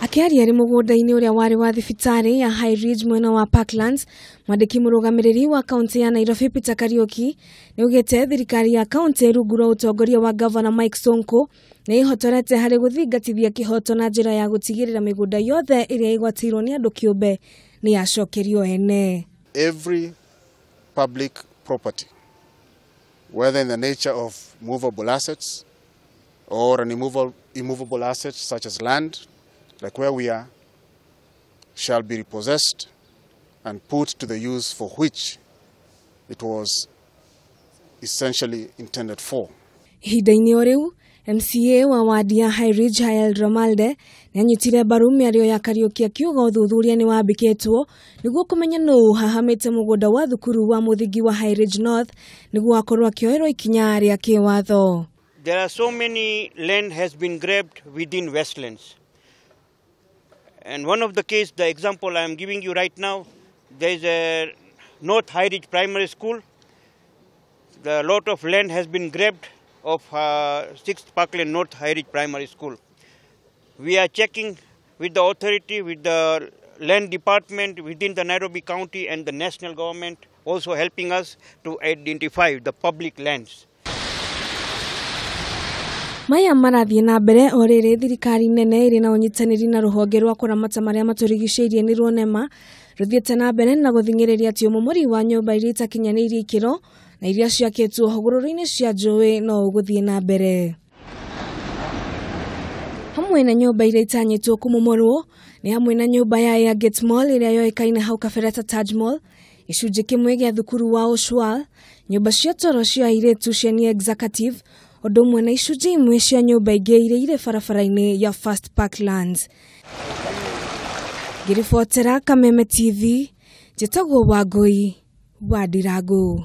Akĩaria arĩ mũgũnda-inĩ ũrĩa warĩ wa thibitarĩ ya High Ridge mwena wa Parklands, mwandĩki mũrũgamĩrĩri wa kaunti ya Nairobi Peter Kariuki nĩaugĩte thirikari ya kaunti rungu rwa ũtongoria wa gavana Mike Sonko nĩ ĩhotorete harĩ gũthingatithia kĩhoto na njĩra ya gũtigĩrĩra mĩgũnda yothe ĩrĩa ĩgwatĩirwo nĩ andũ kĩũmbe nĩ yacokerio ene. Every public property, whether in the nature of movable assets or an immovable assets such as land, like where we are, shall be repossessed and put to the use for which it was essentially intended for. Ihinda-inĩ o rĩu, MCA wa wadi ya High Ridge Hael Ramalde nĩanyitire mbaru mĩario ya Kariuki akiuga ũthuthuria nĩ wambĩkĩtwo nĩguo kũmenya nũũ ũhahamĩte mũgũnda wa thukuru wa mũthingi wa High Ridge North nĩguo akorwo akĩoerwo ikinya rĩa kĩwatho. There are so many land has been grabbed within Westlands. And one of the case, the example I am giving you right now, there is a North High Ridge Primary School. The lot of land has been grabbed of 6th Parkland North High Ridge Primary School. We are checking with the authority, with the land department within the Nairobi County and the national government also helping us to identify the public lands. Maya marathiĩ na mbere o rĩrĩ thirikari nene ĩrĩ na ũnyitanĩri na rũhonge rwa kũramata marĩa matũrigicĩirie nĩ ruo NEMA rũthiĩte na mbere na gũthing'ĩrĩria atĩ ũmomori wa nyũmba iria itakinyanĩirie ikĩro na iria ciakĩtwo hũgũrũrũ-inĩ cia njũĩ no ũgũthiĩ na mbere. Hamwe na nyũmba iria itanyĩtwo kũmomorwo nĩ hamwe na nyũmba ya Airgate Mall ĩrĩa yoĩkaine hau kabere ta Taj Mall, gĩcunjĩ kĩmwe gĩa thukuru wa Oshwal, nyũmba cia toro cia airĩtu cia New Executive, ũndũ ũmwe na icunjĩ imwe cia nyũmba ingĩ iria irĩ barabara-inĩ ya First Parklands. Ngĩribotera Kameme TV, njĩtagwo Wangũi wa Ndirangu.